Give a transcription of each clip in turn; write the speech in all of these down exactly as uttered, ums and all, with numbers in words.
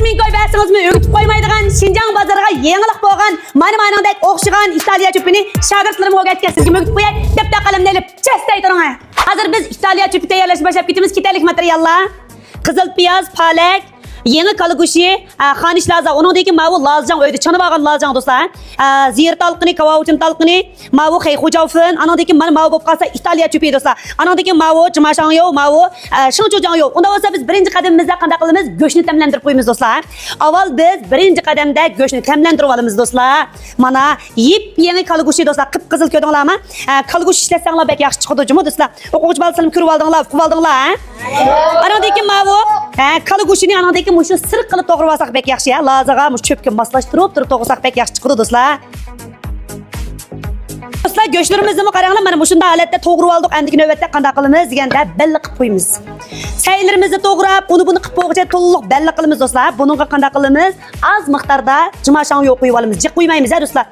مىڭ كوي بەرسىڭىزمۇ ئۆگىتىپ قويمايدىغان، شىنجاڭ بازىرىغا يېڭىلىق بولغان مانا مانىڭدەك ئوخشىغان ئىتالىيە چۆپىنى شاگىرتلىرىمغا ئۆگەتكەن، سىزگىمۇ ئۆگىتىپ قوياي. دەپتەر قەلەمنى ئېلىپ، چەستەي تۇرۇڭ. ھازىر بىز ئىتالىيە چۆپى تەييارلاشنى باشلاپ كېتىمىز. كېتەيلىك ماتېرىياللار. قىزىل پىياز، پالەك، يېڭى كالا گۆشى، ئە، خانىش لازا، ئۇنىڭدىن كېيىن ماۋۇ لازىجاڭ، ئۆيدە چانىۋالغان لازىجاڭ دوستلار. ئە، زىيرە تالقىنى، كاۋاۋۇچىن تالقىنى، ماۋۇ خەيخۇجاۋفېن، ئانىڭدىن كېيىن مانا ماۋۇ بولۇپ قالسا ئىتالىيە چۆپى دوستلار. ئانىڭدىن كېيىن ماۋۇ جىماشاڭيو، ماۋۇ، ئە، شىڭچۇجاڭيو. ئۇنداق بولسا بىز بىرىنچى قەدىمىمىزدە قانداق قىلىمىز؟ گۆشنى تەملەندۈرۈپ قويىمىز دوستلار. ئاۋۋال بىز بىرىنچى قەدەمدە گۆشنى تەملەندۈرۈپ ئالىمىز دوستلار. مانا يېپيېڭى كالا گۆشى دوستلار، قىپقىزىل، كۆردۈڭلارمۇ؟ ئە، كالا گۆشى ئىشلەتسەڭلار بەك ياخشى چىقىدۇ جۇمۇ دوستلار. ئوقۇغۇچى بالىلىرىم كۆرۈپ ئالدىڭلار، ئۇقۇپ ئالدىڭلار، ھە؟ ئانىڭدىن كېيىن ماۋۇ، ھە، كالا گۆشىنى ئانىڭدىن كېيىن مۇشۇ سىرىق قىلىپ توغرىۋالساق بەك ياخشى، ھە؟ لازىغا مۇشۇ چۆپكە ماسلاشتۇرۇپ تۇرۇپ توغرىساق بەك ياخشى چىقىدۇ دوستلار. دوستلار، گۆشلىرىمىزنىمۇ قاراڭلار، مانا مۇشۇنداق ھالەتتە توغرىۋالدۇق. ئەمدىكى نۆۋەتتە قانداق قىلىمىز دېگەندە، بەللە قىلىپ قويىمىز. سەيلىرىمىزنى توغراپ، ئۇنى بۇنى قىلىپ بولغۇچە تولۇق بەللە قىلىمىز دوستلار. بۇنىڭغا قانداق قىلىمىز؟ ئاز مىقداردا جىماشاڭيو قويۇپ ئالىمىز. جىق قويمايمىز ھە دوستلار.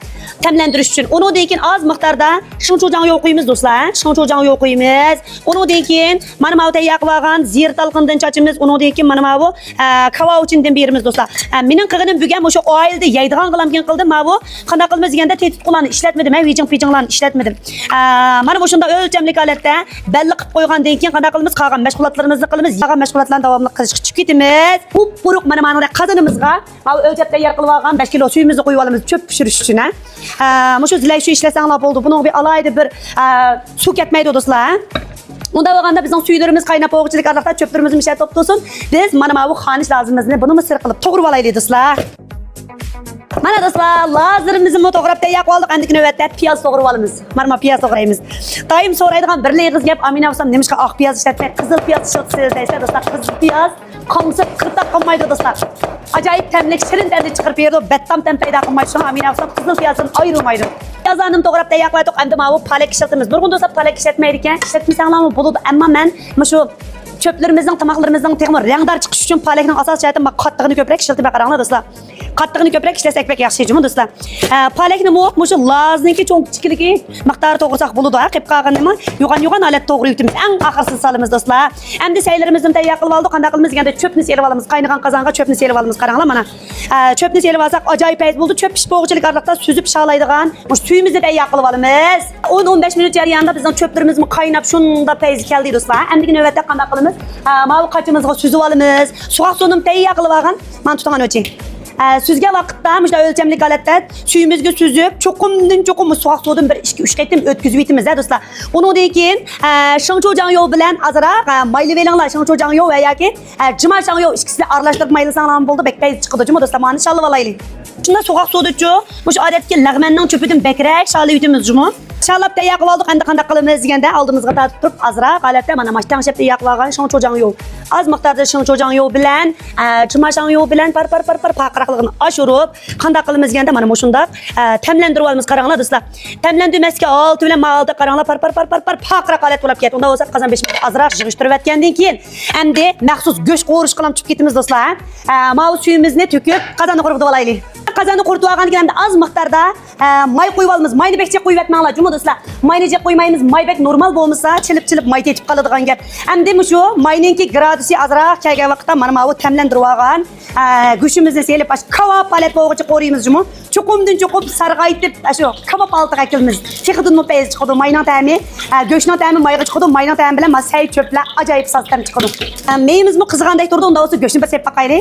تەملەندۈرۈش ئۈچۈن. ئۇنىڭدىن كېيىن ئاز مىقداردا شىڭچۇجاڭيو قويىمىز دوستلار. شىڭچۇجاڭيو قويىمىز. ئۇنىڭدىن كېيىن مانا ماۋۇ تەييار قىلىۋالغان زىرە تالقىندىن چاچىمىز. ئۇنىڭدىن كېيىن مانا ماۋۇ، ئە، كاۋاۋۇچىندىن بېرىمىز دوستلار. ئە، مېنىڭ قىلغىنىم بۈگۈن مۇشۇ ئائىلىدە يەيدىغانغىلامكىن قىلدىم. ماۋۇ قانداق قىلىمىز دېگەندە، تېتىتقۇلارنى ئىشلەتمىدىم ھە، ۋىجىڭ پىجىڭلارنى ئىشلەتمىدىم. ئە، مانا مۇشۇنداق ئۆلچەملىك ھالەتتە بەللە قىلىپ قويغاندىن كېيىن قانداق قىلىمىز؟ قالغان مەشغۇلاتلىرىمىزنى قىلىمىز. قالغان مەشغۇلاتلارنى داۋاملىق قىلىشقا چۈشۈپ كېتىمىز. قۇپقۇرۇق مانا مانىڭدەك قازىنىمىزغا ماۋۇ ئۆلچەپ تەييار قىلىۋالغان بەش كىلو سۈيىمىزنى قۇيۇۋالىمىز چۆپ پىشۇرۇش ئۈچۈن، ھە. ئە، مۇشۇ زىلەي سۈيى ئىشلەتسەڭلار بولىدۇ. بۇنىڭغا بىر ئالاھىدە بىر، ئە، سۇ كەتمەيدۇ دوستلار، ھە. ئۇنداق بولغاندا بىزنىڭ سۈيلىرىمىز قايناپ بولغۇچىلىك ئارىلىقتا چۆپلىرىمىزمۇ ئىشلەتىپ تۇرسۇن. بىز مانا ماۋۇ خانىش لازىمىزنى بۇنىمۇ سىر قىلىپ توغرىۋالايلى دوستلار. مانا دوستلار، لازىرىمىزنىمۇ توغراپ تەييار قىلىۋالدۇق. ئەمدىكى نۆۋەتتە پىياز توغرىۋالىمىز. مانا ماۋۇ پىياز توغرايمىز. دائىم سورايدىغان بىرلا ئېغىز گەپ، ئامىنە ئۇستام نېمىشقا ئاق پىياز ئىشلەتمەي، قىزىل پىياز ئىشلەتسىز دەيسىلەر دوستلار. قىزىل پىياز قاڭسىپ قىرتاپ قالمايدۇ دوستلار. ئاجايىپ تەملىك، شېرىن تەمنى چىقىرىپ بېرىدۇ. بەتتام تەم پەيدا قىلمايدۇ. شۇڭا ئامىنە ئۇستام قىزىل پىيازدىن ئايرىلمايدۇ. پىيازلارنى توغراپ تەييار قىلىۋالدۇق. ئەمدى ماۋۇ پالەك ئىشلىتىمىز. نۇرغۇن دوستلار پالەك ئىشلەتمەيدىكەن. ئىشلەتمىسەڭلارمۇ بولىدۇ. ئەمما مەن مۇشۇ چۆپلىرىمىزنىڭ، تاماقلىرىمىزنىڭ تېخىمۇ رەڭدار چىقىشى ئۈچۈن پالەكنىڭ ئاساسىي جەھەتتىن قاتتىقىنى كۆپرەك ئىشلىتىمەن، قاراڭلار دوستلار. قاتتىقىنى كۆپرەك ئىشلەتسەك بەك ياخشى جۇمۇ دوستلار. ئە، پالەكنىمۇ مۇشۇ لازىنىڭكى چوڭ كىچىكلىكى مىقدارى توغرىساق بولىدۇ، ھە، قېپقالغىنىنىمۇ يوغان يوغان ھالەتتە توغرىۋېتىمىز. ئەڭ ئاخىرسىدا سالىمىز دوستلار. ئەمدى سەيلىرىمىزنى تەييار قىلىۋالدۇق. قانداق قىلىمىز دېگەندە، چۆپنى سېلىۋالىمىز، قاينىغان قازانغا چۆپنى سېلىۋالىمىز. قاراڭلار مانا. ئە، چۆپنى سېلىۋالساق ئاجايىپ پەيز بولىدۇ. چۆپ پىشىپ بولغۇچىلىك ئارىلىقتا سۈزۈپ شالايدىغان مۇشۇ سۈيىمىزنى تەييار قىلىۋالىمىز. ئون، ئون بەش مىنۇت جەريانىدا بىزنىڭ چۆپلىرىمىزمۇ قايناپ شۇنداق پەيزى كەلدى دوستلار. ئەمدىكى نۆۋەتتە قانداق قىلىمىز؟ ئە، ماۋۇ قاچىمىزغا سۈزۈۋالىمىز. سوغۇق سۇنىمۇ تەييار قىلىۋالغان. مانا تۇتۇڭ ئانىۋىچى. ئە، سۈزگەن ۋاقىتتا مۇشۇنداق ئۆلچەملىك ھالەتتە سۈيىمىزگە سۈزۈپ، چوقۇمدىن چوقۇم سوغۇق سۇدىن بىر ئىككى، ئۈچ قېتىم ئۆتكۈزۈۋېتىمىز ھە دوستلار. ئۇنىڭدىن كېيىن، ئە، شىڭچۇجاڭيو بىلەن ئازراق، ئە، مايلىۋېلىڭلار. شىڭچۇجاڭيو ۋە ياكى، ئە، جىماشاڭيو ئىككىسىنى ئارىلاشتۇرۇپ مايلىساڭلارمۇ بولىدۇ، بەك پەيزى چىقىدۇ جۇمۇ دوستلار. مانا شاللىۋالايلى. شۇنداق سوغۇق سۇدىچۇ، مۇشۇ ئادەتتىكى لەغمەننىڭ چۆپىدىن بەكرەك شاللىۋېتىمىز جۇمۇ. شاللاپ تەييار قىلىۋالدۇق، ئەمدى قانداق قىلىمىز دېگەندە، ئالدىمىزغا تارتىپ تۇرۇپ، ئازراق ھالەتتە مانا ماش تەڭشەپ تەييار قىلىۋالغان شىڭچۇجاڭيو، ئاز مىقداردا شىڭچۇجاڭيو بىلەن، ئە، جىماشاڭيو بىلەن پار، پار، پار، پار پارقىراقلىقىنى ئاشۇرۇپ، قانداق قىلىمىز دېگەندە، مانا مۇشۇنداق، ئە، تەملەندۈرۈۋالىمىز. قاراڭلار دوستلار، تەملەندۈرمەسكە ئالدى بىلەن ماۋۇ ھالەتتە قاراڭلار، پار، پار، پار، پار، پار پارقىراق ھالەت بولۇپ كەتتى. ئۇنداق بولسا قازان بېشىمىزنى ئازراق يىغىشتۇرۇۋەتكەندىن كېيىن، ئەمدى مەخسۇس گۆش قورۇشقا چۈشۈپ كېتىمىز دوستلار. ھە، ماۋۇ سۈيىمىزنى تۆكۈپ قازاننى قۇرۇتۇۋالايلى. قازاننى قۇرۇتۇۋالغاندىن كېيىن ئەمدى ئاز مىقداردا، ھە، ماي قۇيۇۋالىمىز. ماينى بەك جىق قۇيۇۋەتمەڭلار جۇمۇ دوستلار. ماينى جىق قۇيمايمىز، ماي بەك نورمال بولمىسا چىلىپ چىلىپ ماي تېتىپ قالىدىغان گەپ. ئەمدى مۇشۇ ماينىڭكى گرادۇسى ئازراق كەلگەن ۋاقىتتا مانا ماۋۇ تەملەندۈرۈۋالغان، ھە، گۆشىمىزنى سېلىپ ئاشۇ كاۋاپ ھالەت بولغۇچە قورۇيمىز جۇمۇ. چوقۇمدىن چوقۇم سارغايتىپ، ئاشۇ كاۋاپ ھالىتىگە ئەكىلىمىز. تېخىدىنمۇ پەيزى چىقىدۇ. ماينىڭ تەمى، ئە، گۆشنىڭ تەمى مايغا چىقىدۇ، ماينىڭ تەمى بىلەن مانا سەي چۆپلەر ئاجايىپ ساز تەم چىقىدۇ. ئە، مېيىمىزمۇ قىزىغاندەك تۇرىدۇ، ئۇنداق بولسا گۆشنى بىر سېلىپ باقايلى.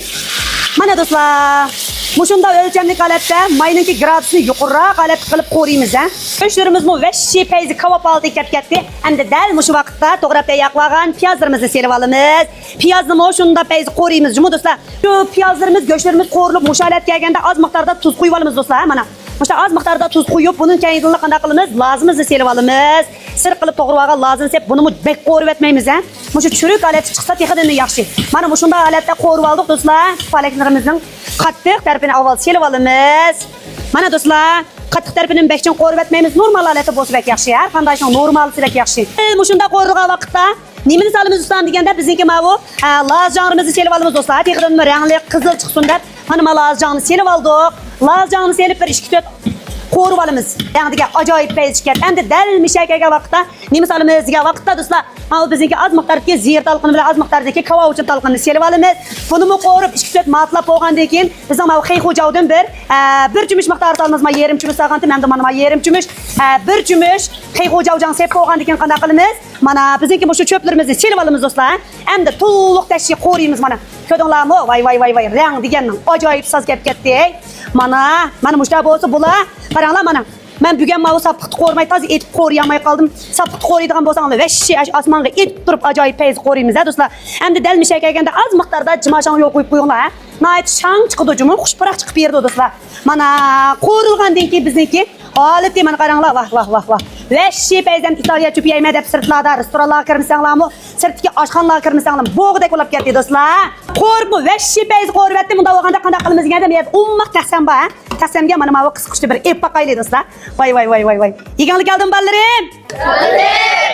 مانا دوستلار، مۇشۇنداق ئۆلچەملىك ھالەتتە ماينىڭكى گرادۇسىنى يۇقىرىراق ھالەتتە قىلىپ قورۇيمىز، ھە. گۆشلىرىمىزمۇ ۋەھشىي پەيزى كاۋاپ ھالىتىگە كەپ كەتتى. ئەمدى دەل مۇشۇ ۋاقىتتا توغراپ تەييار قىلىۋالغان پىيازلىرىمىزنى سېلىۋالىمىز. پىيازنىمۇ شۇنداق پەيزى قورۇيمىز جۇمۇ دوستلار. شۇ پىيازلىرىمىز، گۆشلىرىمىز قورۇلۇپ مۇشۇ ھالەتكە كەلگەندە ئاز مىقداردا تۇز قۇيۇۋالىمىز دوستلار. مانا مۇشۇ ئاز مىقداردا تۇز قۇيۇپ، بۇنىڭ كەينىدىنلا قانداق قىلىمىز؟ لازىمىزنى سېلىۋالىمىز. سىر قىلىپ توغرىۋالغان لازىنى سېلىپ، بۇنىمۇ بەك قورۇۋەتمەيمىز ھە. مۇشۇ چۈرۈك ھالەتتە چىقسا تېخىدىنمۇ ياخشى. مانا مۇشۇنداق ھالەتتە قورۇۋالدۇق دوستلار. پالەكلىرىمىزنىڭ قاتتىق تەرىپىنى ئاۋۋال سېلىۋالىمىز. مانا دوستلار، قاتتىق تەرىپىنى بەك چىڭ قورۇۋەتمەيمىز. نورمال ھالەتتە بولسا بەك ياخشى. ھەر قانداق ئىشنىڭ نورمالىسى بەك ياخشى. مۇشۇنداق قورۇغان ۋاقىتتا نېمىنى سالىمىز ئۇستام دېگەندە، بىزنىڭكى ماۋۇ، ئە، لازىجاڭلىرىمىزنى سېلىۋالىمىز دوستلار. تېخىدىنمۇ رەڭلىك قىزىل چىقسۇن دەپ، مانا، مانا لازىجاڭنى سېلىۋالدۇق. لازىجاڭنى سېلىپ بىر ئىككى تۆت قورۇۋالىمىز. رەڭ دېگەن ئاجايىپ پەيزى ئىكەن. ئەمدى دەل مۇشۇ يەرگە كەلگەن ۋاقىتتا نېمە سالىمىز دېگەن ۋاقىتتا، دوستلار، مانا بىزنىڭكى ئاز مىقداردىكى زىرە تالقىنى بىلەن ئاز مىقداردىكى كاۋاۋىچىن تالقىنىنى سېلىۋالىمىز. بۇنىمۇ قورۇپ، ئىككى تۆت ماتلاپ بولغاندىن كېيىن، بىزنىڭ ماۋۇ خېيخۇجاۋدىن بىر، ئە، بىر چۆمۈچ مىقدارى سالىمىز. مانا يېرىم چۆمۈچ سالغانتىم، ئەمدى مانا، مانا يېرىم چۆمۈچ، ئە، بىر چۆمۈچ خېيخۇجاۋجاڭ سېلىپ بولغاندىن كېيىن قانداق قىلىمىز؟ مانا بىزنىڭكى مۇشۇ چۆپلىرىمىزنى سېلىۋالىمىز، دوستلار. ئەمدى تولۇق تەشۋىق قورۇيمىز، مانا. كۆردۈڭلارمۇ؟ ۋاي، ۋاي، ۋاي، ۋاي، رەڭ دېگەننىڭ ئاجايىپ ساز كەپ كەتتى. مانا، مانا مۇشۇنداق بولسا بولا. قاراڭلار، مانا. مەن بۈگۈن ماۋۇ ساپلىقتا قورۇماي، تازا ئېتىپ قورۇيالماي قالدىم. ساپلىقتا قورۇيدىغان بولساڭلار، ۋەھشىي ئاش-، ئاسمانغا ئېتىپ تۇرۇپ ئاجايىپ پەيز قورۇيمىز ھە، دوستلار. ئەمدى دەل مۇشۇ يەرگە كەلگەندە ئاز مىقداردا جىماشاڭ يول قويۇپ قويۇڭلار ھە. ناھايىتى شاڭ چىقىدۇ جۇمۇ، خۇش پۇراق چىقىپ بېرىدۇ، دوستلار. مانا قورۇلغاندىن كېيىن بىزنىڭكى ھالىتى، مانا قاراڭلار، ۋاھ، ۋاھ، ۋاھ، ۋاھ. ۋەھشىي پەيزەم ئىتالىيە چۆپى يەيمەن دەپ سىرتلاردا، رېستورانلارغا كىرمىسەڭلارمۇ، سىرتتىكى ئاشخانىلارغا كىرمىسەڭلار، بوغۇدەك بولاپ كەتتى، دوستلار. قورۇپمۇ ۋەھشىي پەيز قورۇۋەتتى، مۇنداق بولغاندا قانداق قىلىمىز دېگەندە، مەن ئوماق تەخسەم بار ھە. تەخسەمگە مانا ماۋۇ قىسقۇچنى بىر ئېلىپ باقايلى، دوستلار. ۋاي، ۋاي، ۋاي، ۋاي، ۋاي. يېگەڭلار كەلدىمۇ، بالىلىرىم؟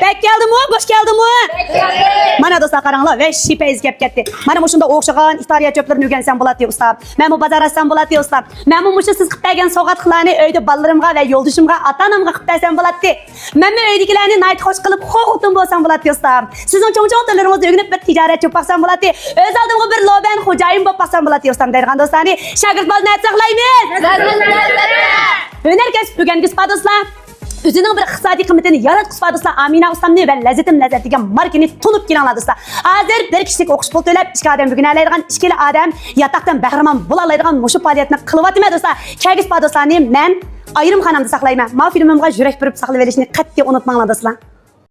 بەك كەلدىمۇ؟ بوش كەلدىمۇ؟ مانا دوستلار، قاراڭلار، ۋەھشىي پەيز كەپ كەتتى. مانا مۇشۇنداق ئوخشىغان ئىتالىيە چۆپلىرىنى ئۆگەنسەم بولاتتى، ئۇستام. مەنمۇ بازار ئاچسام بولاتتى، ئۇستام. مەنمۇ مۇشۇ سىز قىلىپ بەرگەن سوۋغاتلىقلارنى ئۆيدە بالىلىرىمغا ۋە يولدىشىمغا، ئاتا-ئانامغا قىلىپ بەرسەم بولاتتى. مەنمۇ ئۆيدىكىلەرنى ناھايىتى خوش قىلىپ، خو خوتۇن بولسام بولاتتى، ئۇستام. سىزنىڭ چوڭ-چوڭ تىللىرىڭىزنى ئۆگىنىپ، بىر تىجارەت چوپ باقسام بولاتتى. ئۆز ئالدىمغا بىر لوبەن خوجايىن بولۇپ باقسام بولاتتى، ئۇستام، دەيدىغان دوستلارنى شاگىرت بالىنى ئەتە ساقلايمىز. ھۈنەر كەسىپ ئۆگەنگۈسى بار دوستلار. ئۆزىنىڭ بىر ئىقتىسادىي قىممىتىنى ياراتقۇسى بار دوستلار، ئامىنە ئۇستامنى ۋە لەززىتىم لەززەت دېگەن ماركىنى تونۇپ كېلىڭلار دوستلار. ھازىر بىر كىشىلىك ئوقۇش پۇل تۆلەپ، ئىككى ئادەم ئۆگىنەلەيدىغان، ئىككىلا ئادەم ياتاقتىن بەھرىمەن بولالايدىغان مۇشۇ پائالىيەتنى قىلىۋاتىمەن دوستلار. كەلگۈسى بار دوستلارنى مەن ئايرىم خانامدا ساقلايمەن. ماۋۇ فىلىمىمغا يۈرەك بېرىپ ساقلىۋېلىشنى قەتئىي ئۇنتۇماڭلار دوستلار.